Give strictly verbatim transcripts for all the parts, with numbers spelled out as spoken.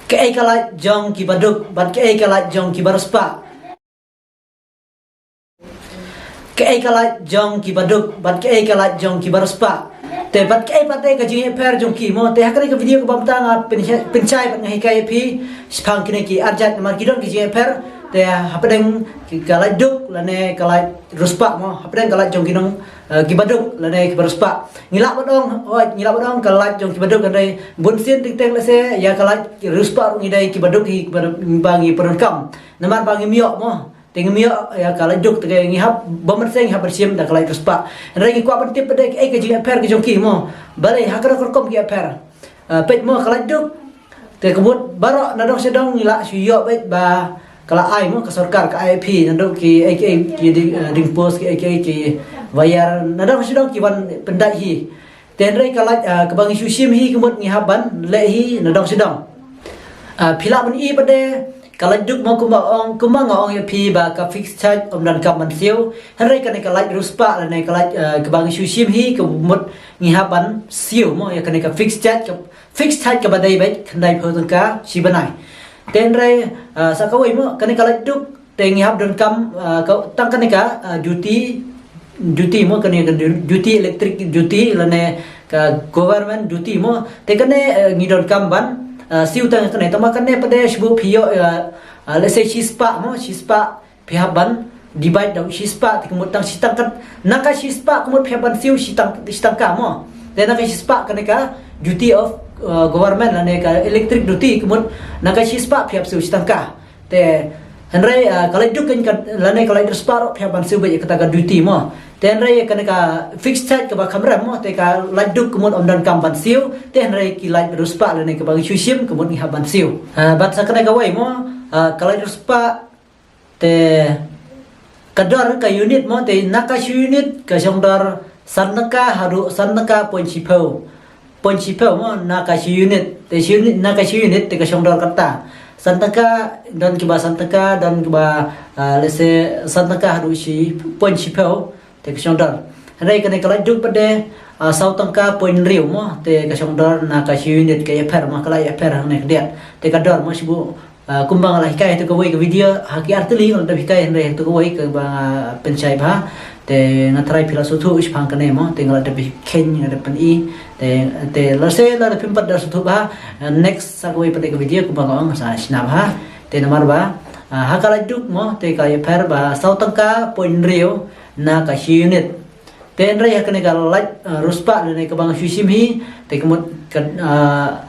Kaei ka lait jong ki baduk bad kaei ka lait jong ki bariewspah? Kaei ka lait jong ki baduk bad kaei ka lait jong ki bariewspah? Te bad kaei pat ka jingïapher jong ki mo? Te ha kane ka video kaba mynta nga pynshai bad nga hikai ïa phi shaphang kine ki arjat namar ki don ki jingïapher. Te hapdeng ka lait duk lane ka lait riewspah mo, hapdeng ka lait jong ki nong, eh, ki baduk lane ki bariewspah. Ngi lah ban ong, oh, ngi lah ban ong ka lait jong ki baduk, hynrei bunsien teng teng lehse ïa ka lait riewspah ruh ngi dei ki baduk hi, ki baduk ba ngi pyndonkam. Namar ba ngim ïoh mo. Te ngim ïoh ïa ka lait duk, te ngi hap ba mynsiem, ngi hap ban shim da ka lait riewspah. Hynrei ngi kwah ban tip pat de kaei ka jingïapher ka jong ki mo. Balei ha kano ka rukom ki ïapher? Ah, peit mo ka lait duk. Te ka mut baroh na dong sha dong ngi la shu ïoh beit ba ka la ai mo ka sorkar ka ai ïa phi naduh ki, eh, ki, eh, ki ding, eh, ding post ki, eh, ki, eh, ki wire na dong sha dong ki wan pyndait hi. Te hynrei ka lait, eh, kaba ngi shu shim hi ka mut ngi hap ban leh hi na dong sha dong. Ah, phi lah ban i pat de ka lait duk mo kumba ong, kumba nga ong ïa phi ba ka fixed charge ym donkam ban siew. Hynrei kane ka lait riewspah lane ka lait, eh, kaba ngi shu shim hi ka mut ngi hap ban siew mo ïa kane ka fixed charge ka fixed charge kaba dei beit khyndai phew tyngka shi bnai. Te hynrei, ah, sa kawei mo kane ka lait duk te ngi hap donkam, ah, ka, tang kane ka, ah, duty, duty mo kane ka du-, duty, electric duty lane ka government duty mo. Te kane, eh, ngi donkam ban, ah, siew tang kane, tang ba kane pat de shu phi ïoh, ah, ah, let's say shispah mo, shispah phi hap ban divide da u shispah te ka mut tang shi tyngka, na ka shispah ka mut phi hap ban siew shi tyng-, shi tyngka mo. Te na ka shispah kane ka duty of, uh, government lane ka electric duty ka mut na ka shispah phi hap siew shi tyngka. Te hynrei, uh, ka lait duk kan, lane ka lait riewspah ruh phi hap ban siew beit ïa kata ka duty mo. Te hynrei kane ka fixed charge kaba kham rem mo, te ka lait duk ka mut ym donkam ban siew, te hynrei ki lait riewspah lane kaba ngi shu shim ka mut ngi hap ban siew. Uh, bad sa kane kawei mo, uh, ka lait riewspah te ka dor ka unit mo, te na ka shi unit ka shong dor san tyngka haduh san tyngka point shiphew. Point shiphew mo na ka shi unit. Te shi unit, na ka shi unit te ka shong dor kata. San tyngka, don kiba san tyngka, don kiba, ah, let's say san tyngka haduh shi point shiphew. Te ka shong dor. Hynrei kane ka lait duk pat de, ah, saw tyngka point hynriew mo, te ka shong dor na ka shi unit ka ïapher mo, ka la ïapher hangne khyndiat. Te ka dor mo shu, ah, kumba nga la hikai ha kawei ka video, ha ki artylli nga la dep hikai hynrei ha kawei kaba nga pynshai bha. Te nga tharai phi la sngewthuh shaphang kane mo, te nga la dep kheiñ, nga la dep pyni. Te, te lehse lada phim pat da sngewthuh bha, ah, next sa kawei pat de ka video kumba nga ong sa shna bha. Te namar ba, ah, ha ka lait duk mo, te ka ïapher ba saw tyngka point hynriew na ka shi unit. Te hynrei ha kane ka lait, ah, riewspah lane kaba nga shu shim hi, te ka mut ka, ah,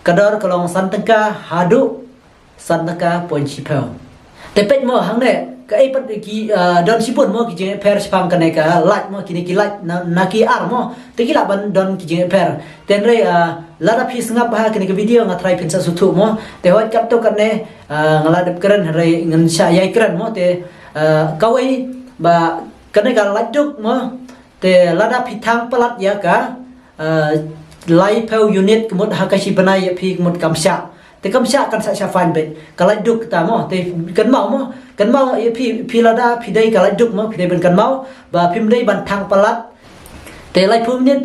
ka dor ka long san tyngka haduh san tyngka point shiphew. Te peit mo hangne, kaei pat ki, ah, don shibun mo ki jingïapher shaphang kane ka lait mo, kine ki lait na, na ki ar mo. Te ki lah ban don ki jingïapher. Te hynrei, ah, lada phi sngap bha kane ka video nga tharai phin sa sngewthuh mo. Te hooid katto katne, ah, nga la dep kren hynrei ngan sa ïai kren mo. Te, ah, kawei ba kane ka lait duk mo, te lada phi thang palat ïa ka, ah, laiphew unit ka mut ha ka shi bnai ïa phi ka mut kam shah. Te kam shah kan sa shah fine beit. Ka lait duk kata mo, te kynmaw mo, kynmaw ïa phi, phi lada phi dei ka lait duk mo, phi dei ban kynmaw ba phim dei ban thang palat. Te laiphew unit,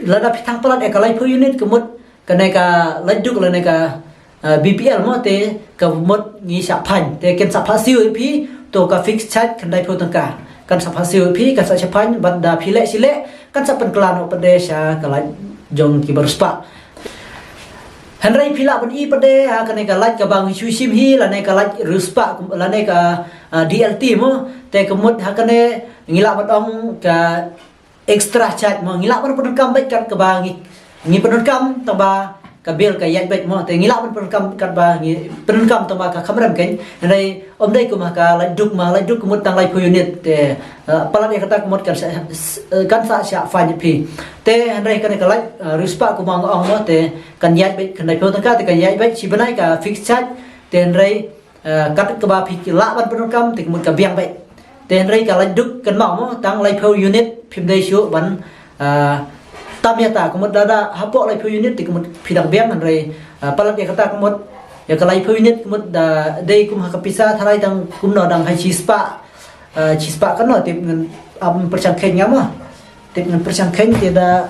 lada phi thang palat ïa ka laiphew unit ka mut kane ka lait duk lane ka, ah, B P L mo, te ka mut ngi shah fine, te kin sa phah siew ïa phi, to ka fixed charge khyndai phew tyngka. Kan sa phah siew ïa phi, kan sa shah fine, bad da phi leh shi leh, kan sa pynkylla noh pat de sha ka lait jong ki bariewspah. Hynrei phi lah ban i pat de ha kane ka lait kaba ngi shu shim hi, lane ka lait riewspah, lane ka, ah, D L T mo, te ka mut ha kane ngi lah ban ong ka extra charge mo, ngi lah ban pyndonkam beit kat kaba ngi, ngi pyndonkam tang ba ka bill ka ïaid beit mo, te ngi lah ban pyndonkam kat ba ngi pyndonkam tang ba ka kham rem kein. Hynrei ym dei kum ha ka lait duk mo, lait duk ka mut tang laiphew unit, te, eh, palat ïa kata ka mut kan sa, eh, kan sa shah fine ïa phi. Te hynrei kane ka lait, eh, riewspah kumba nga ong mo, te kan ïaid beit khyndai phew tyngka, te kan ïaid beit shi bnai ka fixed charge, te hynrei eh, kat kaba phi lah ban pyndonkam te ka mut ka biang beit. Te hynrei ka lait duk kynmaw mo, tang laiphew unit phim dei shuh ban, eh, tam ïa ta, ka mut lada hapoh laiphew unit te ka mut phi dang biang, hynrei, eh, palat ïa kata ka mut, ïa ka laiphew unit ka mut da dei kum ha ka pisa tharai dang kumno, dang ha shispah, eh, shispah katno te ngan ym pyrshang kheiñ nga mo. Tip ngan pyrshang kheiñ te da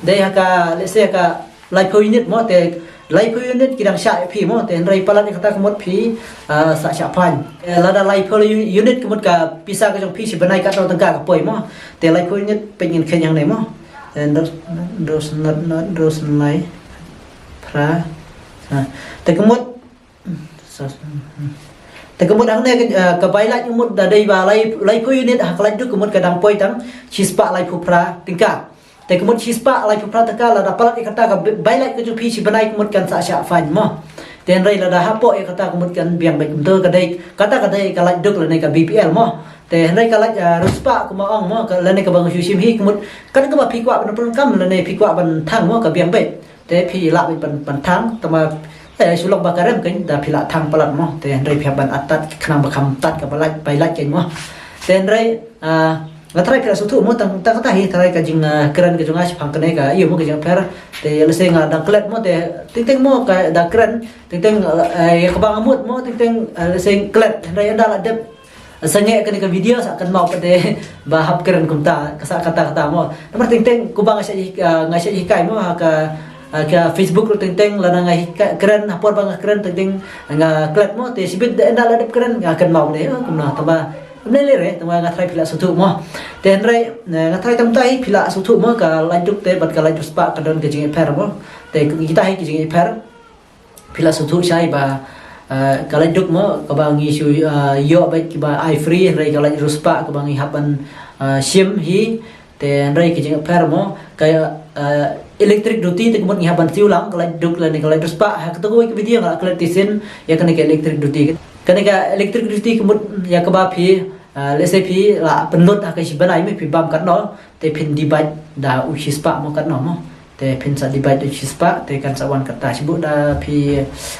dei ha ka, let's say, ha ka laiphew unit mo, te Laiphew unit ki dang shah ïa phi mo, te hynrei palat ïa kata ka mut phi, ah, sa shah fine. Eh, lada laiphew unit ka mut ka pisa ka jong phi shi bnai katno tyngka ka poi mo. Te laiphew unit peit ngin kheiñ hangne mo. Te dos, dos, not, not, dos, nai, phra. Ah, te ka mut, te ka mut hangne ka, ah, ka bai lait ka mut da dei ba lai, laiphew unit ha ka lait duk ka mut ka dang poi tang shispah laiphew phra tyngka. Te ka mut shispah laiphew phra tyngka, lada palat ïa kata ka bai lait ka jong phi shi bnai ka mut kan sa shah fine mo. Te hynrei lada hapoh ïa kata ka mut kan biang beit kumto, ka dei, kata ka dei ka lait duk lane ka B P L mo. Te hynrei ka lait, ah, riewspah kumba ong mo, ka lane kaba nga shu shim hi ka mut, kan kaba phi kwah ban pyndonkam lane phi kwah ban thang mo ka biang beit. Te phi lah beit ban, ban thang, tangba, eh, shu long ba ka rem kein da phi lah thang palat mo. Te hynrei phi hap ban atat khnang ba kham tat kaba lait, bai lait kein mo. Te hynrei, ah, nga tharai phi la sngewthuh mo, tang, tang kata hi tharai ka jing, ah, kren ka jong nga shaphang kane ka, ïa mo, ka jingpher. Te lehse nga dang klet mo, te teng teng mo ka da kren, teng teng, eh, ïa kaba nga mut mo, teng teng, eh, lehse klet, hynrei ynda la dep sangeh kane ka video sa kynmaw pat de ba hap kren kumta, ka sa kata kata mo. Namar teng teng kumba nga shait hi-, ah, nga shait hikai mo ha ka, ah, ka Facebook ruh teng teng lada nga hikai kren, ha por ba nga kren teng teng nga klet mo, te shibit de ynda la dep kren nga kynmaw de, oh, kumno, tangba ym lei lei re, tangba nga tharai phi la sngewthuh mo. Te hynrei, eh, nga tharai tang mynta hi phi la sngewthuh mo, ka lait duk te bad ka lait riewspah ka don ka jingïapher mo. Te kita hi ka jingïapher. Phi la sngewthuh shai ba, eh, ka lait duk mo, kaba ngi shu, eh, ïoh beit kiba ai free, hynrei ka lait riewspah kaba ngi hap ban, eh, shim hi. Te hynrei ka jingïapher mo, ka, eh, electric duty te ka mut ngi hap ban siew lang, ka lait duk lane ka lait riewspah. Ha kato kawei ka video nga la klet shisien ïa kane ka electric duty. Kane ka electric duty ka mut ïa kaba phi, eh, lehse phi la pynlut ha ka shi bnai mo, phi bam katno, te phin divide da u shispah mo katno mo. Te phin sa divide da u shispah, te kan sa wan kata, shibun da phi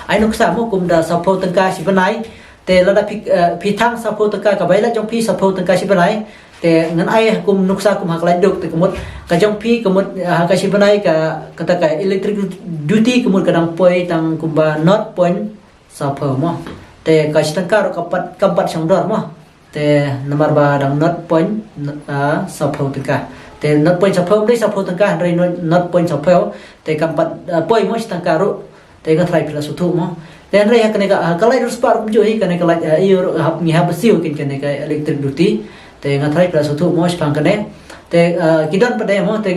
ai nuksa mo kum da sawphew tyngka shi bnai. Te lada phi, eh, phi thang sawphew tyngka, ka bai lait jong phi sawphew tyngka shi bnai. Te ngan ai kum nuksa kum ha ka lait duk, te ka mut ka jong phi ka mut, eh, ha ka shi bnai ka, kata ka electric duty ka mut ka dang poi tang kumba nought point sawphew mo. Te ka shi tyngka ruh ka pat, kam pat shong dor mo. Te namar ba dang nought point, ah, sawphew tyngka. Te nought point sawphew, ym dei sawphew tyngka, hynrei nought, nought point sawphew. Te kam pat, ah, poi mo shi tyngka ruh. Te nga tharai phi la sngewthuh mo. Te hynrei ha kane ka, ah, ka lait riewspah ruh kumjuh hi, kane ka lait, ah, ïa ruh hap, ngi hap ban siew kein kane ka electric duty. Te nga tharai phi la sngewthuh mo shaphang kane. Te, ah, ki don pat de mo, te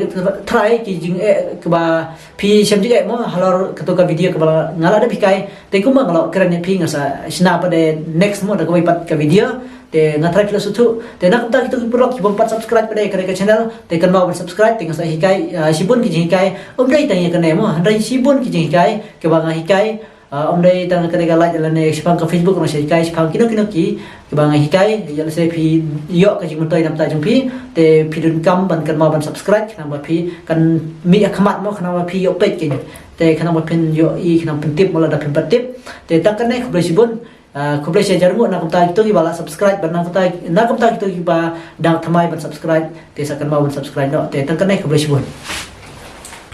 tharai ki jingeh kaba phi shem jingeh mo halor kato ka video kaba nga la dep hikai. Te kumba nga la kren ïa phi, nga sa shna pat de next mo da kawei pat ka video. Te nga tharai phi la sngewthuh. Te na kumta kito ki paralok kibym pat subscribe pat de ïa kane ka channel, te kynmaw ban subscribe, te nga sa hikai, ah, shibun ki jinghikai. Ym dei tang ïa kane mo, hynrei shibun ki jinghikai kiba nga hikai. Ah, ym dei tang kane ka lait lane shaphang ka Facebook, nga sa hikai shaphang kino kino ki kiba nga hikai. Ïa lehse phi ïoh ka jingmyntoi na bynta jong phi, te phi donkam ban kynmaw ban subscribe, khnang ba phi kan mih ha khmat mo, khnang ba phi ïoh peit kein. Te khnang ba phin ïohi, khnang pyntip mo lada phim pat tip. Te tang kane, khublei shibun. Ah, khublei shihajar nguh na kumta kito kiba la subscribe, bad na kumta, na kumta kito kiba dang thymmai ban subscribe, te sa kynmaw ban subscribe noh. Te tang kane, khublei shibun.